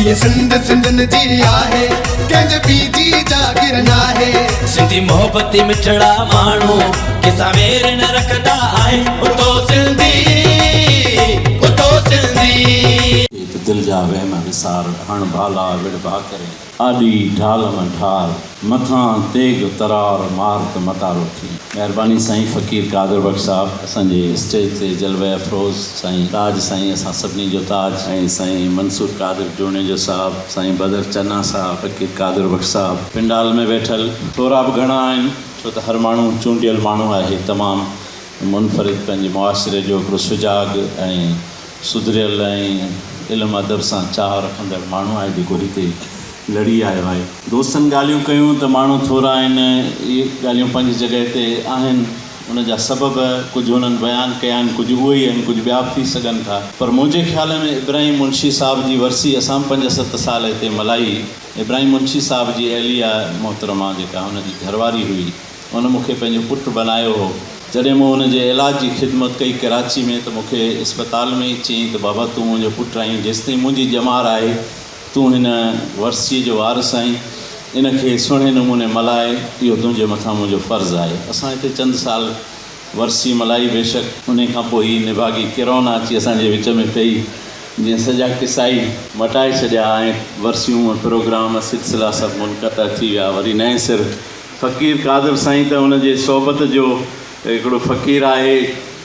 هيء سنڌ سنڌين جي آهي، ڪنهن جي پيء جي جاگير ناهي. سنڌي محبتي مٺڙا ماڻهو، ڪنهن سان وير نه رکندا آهن. اٿو سنڌي، اٿو سنڌي. هت دل جا وهم وسار، هڻ ڀالا وڙ ڀاڪرين. آڏي ڍال م ڍار، مٿان تيغ ترار، مار ته متارو ٿي. مهرباني سائين فقير قادر بخش صاحب اسان جي اسٽيج تي جلوه افروز سائين تاج سائين اسان سڀني جو تاج ۽ سائين منصور قادر جوڻيجو صاحب سائين بدر چنا صاحب فقير قادر بخش صاحب پنڊال ۾ ويٺل ٿورا به گهڻا آهن ڇو ته هر ماڻهو چونڊيل ماڻهو آهي تمام منفرد پنهنجي معاشري جو هڪڙو سجاڳ ۽ سڌريل ۽ علم ادب سان چاهه رکندڙ ماڻهو آهي جيڪو هتي لڙي آيو آهي. دوستن ڳالهيون ڪيون ته ماڻهو ٿورا آهن، اهي ڳالهيون پنهنجي جڳهه تي آهن، ان جا سبب ڪجهه هنن بيان ڪيا آهن، ڪجهه اهي ئي آهن، ڪجهه ٻيا به ٿي سگهن ٿا. پر منهنجي خيال ۾ ابراهيم منشي صاحب جي ورسي اسان به پنج ست سال هتي ملهائي. ابراهيم منشي صاحب جي اهليه محترمه جيڪا هن جي گهرواري هئي، هن مون کي پنهنجو پٽ بنايو هو. جڏهن مون هن جي علاج جي خدمت ڪئي ڪراچي ۾ ته مون کي اسپتال ۾ ئي چيائين ته بابا تون منهنجو پٽ آهين، جيستائين منهنجي ڄمار آهي تون هن ورثي جو وارث آهين، ان کي سهڻي نموني ملهاء، اهو تنهنجي مٿان منهنجو فرض آهي. اسان هتي چند سال ورسي ملهائي بيشڪ انهي کان پوء هي نڀاڳي ڪرونا اچي اسان جي وچ ۾ پئي جنهن سڄا قصا ئي مٽائي ڇڏيا ۽ ورسيون ۽ پروگرام سلسلا سڀ منقطع ٿي ويا وري نئين سر فقير قادر سائين ته ان جي صحبت جو هڪڙو فقير آهي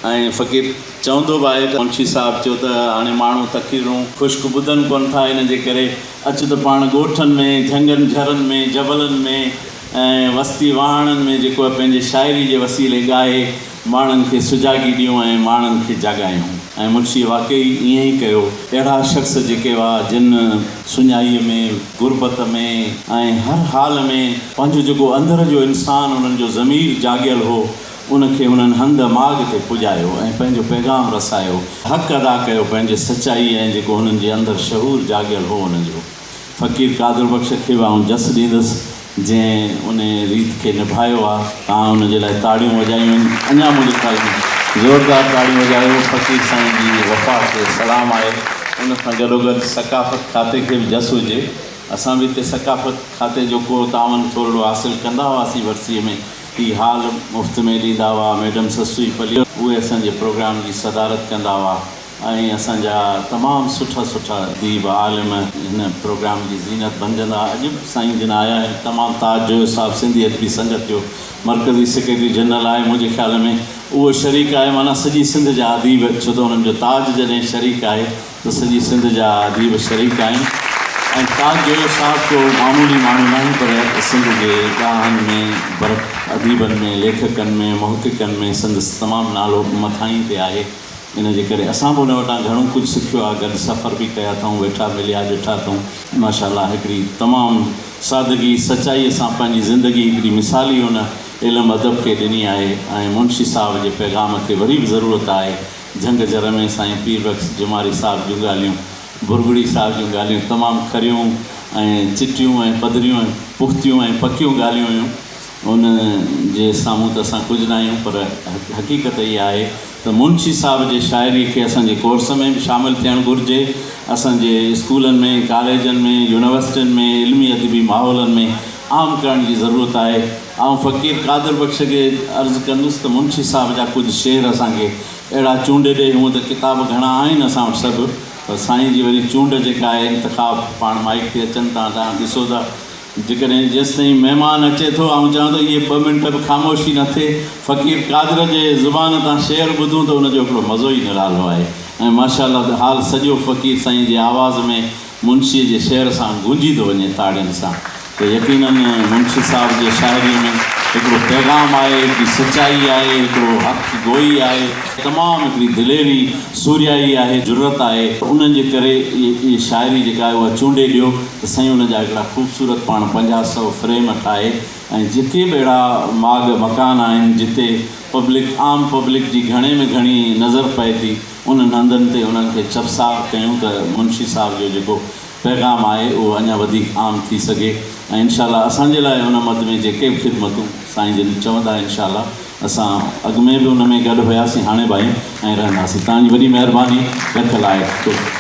۽ فقير چوندو به آهي ته منشي صاحب چيو ته هاڻي ماڻهو تقريرون خشڪ ٻڌن ڪونه ٿا ان جي ڪري اچ ته پاڻ ڳوٺن ۾ جهنگن جهرن ۾ جبلن ۾ ۽ وستي واهڻن ۾ جيڪو آهي پنهنجي شاعري جي وسيلي ڳائي ماڻهن کي سجاڳي ڏيون ۽ ماڻهن کي جاڳايون ۽ منشيء واقعي ائين ئي ڪيو. اهڙا شخص جيڪي هئا جن سڃائيء ۾، غربت ۾ ۽ هر حال ۾ پنهنجو جيڪو اندر جو انسان انهن جو ضمير جاڳيل هو ان کي انهن هنڌ ماڳ تي پڄايو ۽ پنهنجو پيغام رسايو، حق ادا ڪيو پنهنجي سچائيء ۽ جيڪو هنن جي اندر شعور جاڳيل هو ان جو. فقير قادر بخش کي به آئون جس ڏيندس جنهن ان ريت کي نڀايو آ. توهان ان جي لاء تاڙيون وڄايون آهن. اڃا منهنجي خيال ۾ زوردار تاڙيون وڄايو. فقير سائين جي وفا کي سلام آهي. ان سان گڏوگڏ ثقافت کاتي کي به جس هجي. اسان به هتي ثقافت کاتي جو ڪو تعاون ٿورڙو حاصل ڪندا هئاسين ورسيء ۾ هي هال مفت ۾ ڏيندا هئا. ميڊم سسئي پليجو اهي اسان جي پروگرام جي صدارت ڪندا هئا. ۽ اسان جا تمام سٺا سٺا اديب عالم هن پروگرام جي زينت بنجندا اڄ به سائين جن آيا آهن تمام تاج جويو صاحب سنڌي ادبي سنگت جو مرڪزي سيڪريٽري جنرل آهي منهنجي خيال ۾ اهو شريڪ آهي معنيٰ سڄي سنڌ جا اديب ڇو ته انهن جو تاج جڏهن شريڪ آهي ته سڄي سنڌ جا اديب شريڪ آهن ۽ تاج جويو صاحب ڪو معمولي ماڻهو ناهي پر سنڌ جي ڏاهن ۾ برک اديبن ۾ ليکڪن ۾ محققن ۾ سندس تمام نالو مٿاهين تي آهي. ان جي ڪري اسان به ان وٽان گهڻو ڪجهه سکيو آهي، گڏ سفر به ڪيا اٿئون، ويٺا مليا ڏٺا اٿئون. ماشاء الله هڪڙي تمام سادگي سچائيء سان پنهنجي زندگي هڪڙي مثالي ان علم ادب کي ڏني آهي ۽ منشي صاحب جي پيغام کي وري به ضرورت آهي. جهنگ جر ۾ سائين پير بخش جماري صاحب جون ڳالهيون، ڀرڳڙي صاحب جون ڳالهيون تمام کريون ۽ چٽيون ۽ پڌريون ۽ پختيون ۽ پڪيون ڳالهيون هيون. ان جي سامهون ته اسان ڪجهه ناهيون پر حقيقت اها آهي ته منشي صاحب جي شاعريء کي اسان جي ڪورس ۾ به شامل ٿيڻ گهرجي، اسان جي اسڪولن ۾، ڪاليجن ۾، يونيورسٽين ۾، علمي ادبي ماحولن ۾ عام ڪرڻ جي ضرورت آهي. آئون فقير قادر بخش کي عرض ڪندس ته منشي صاحب جا ڪجهه شعر اسان کي اهڙا چونڊي ڏي، هونء ته ڪتاب گهڻا آهن اسان وٽ سڀ، پر سائين جي وري چونڊ جيڪا آهي انتخاب پاڻ مائيڪ تي اچن ٿا تان ڏسو ته جيڪڏهن جيستائين مهمان اچي ٿو، آئون چوان ٿو اهي ٻه منٽ به خاموشي نه ٿئي، فقير قادر جي زبان تان شعر ٻڌون ته ان جو هڪڙو مزو ئي نرالو آهي ۽ ماشاء الله حال سڄو فقير سائين جي آواز ۾ منشيء جي شعر سان گونجي ٿو وڃي تاڙين سان ته يقيناً منشي صاحب جي شاعريء ۾ هڪڙو پيغام آهي، هڪڙي سچائي آهي، هڪڙو حق گوئي آهي، تمام هڪڙي دليري، سورهيائي آهي، جرئت آهي، انهن جي ڪري اهي شاعري جيڪا آهي اها چونڊي ڏيو ته سائين ان جا هڪڙا خوبصورت پاڻ پنجاهه سئو فريم ٺاهي ۽ جيڪي به اهڙا ماڳ مڪان آهن جتي پبلڪ عام پبلڪ جي گهڻي ۾ گهڻي نظر پئي ٿي انهن هنڌن تي انهن کي چپسار ڪيون ته منشي صاحب جو جيڪو پيغام آهي اهو اڃا وڌيڪ عام ٿي سگهي ۽ انشاء الله اسان جي لاء ان مد ۾ جيڪي به خدمتون سائين جن چوندا انشاء الله اسان اڳ ۾ به ان ۾ گڏ هياسين هاڻي به آهيون ۽ رهنداسين توهان جي وڏي مهرباني لک لائق.